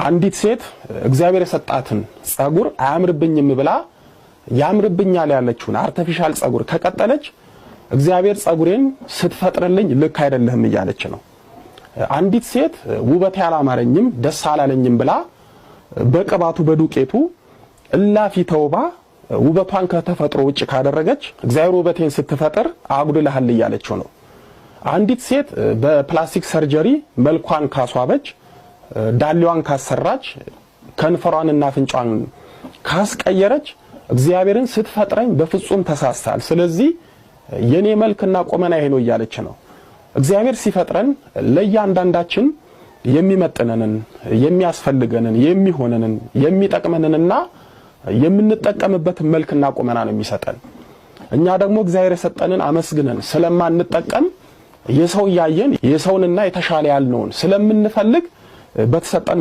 አንዲት ሴት እግዚአብሔር የሰጣትን ጸጉር አያምርብኝም ብላ ያምርብኛል ያለችውን artificial ጸጉር ከቀጠለች እግዚአብሔር ጸጉሬን ስትፈጥርልኝ ልክ አይደለህም እያለች ነው። አንዲት ሴት ውበቴ አላማረኝም፣ ደስ አላለኝም ብላ በቅባቱ በዱቄቱ እላፊ ተውባ ውበቷን ከተፈጥሮ ውጭ ካደረገች እግዚአብሔር ውበቴን ስትፈጥር አጉድለሃል እያለችው ነው። አንዲት ሴት በ plastic surgery መልኳን ካስዋበች፣ ዳሌዋን ካሰራች፣ ከንፈሯንና አፍንጫዋን ካስቀየረች እግዚአብሔርን ስትፈጥረኝ በፍጹም ተሳስተሃል፣ ስለዚህ የኔ መልክና ቁመና ይሄ ነው እያለች ነው። እግዚአብሔር ሲፈጥረን ለእያንዳንዳችን የሚመጥነንን፣ የሚያስፈልገንን፣ የሚሆነንን፣ የሚጠቅመንንና የምንጠቀምበትን መልክና ቁመና ነው የሚሰጠን። እኛ ደግሞ እግዚአብሔር የሰጠንን አመስግነን ስለማንጠቀም የሰው እያየን የሰውንና የተሻለ ያልነውን ስለምንፈልግ በተሰጠን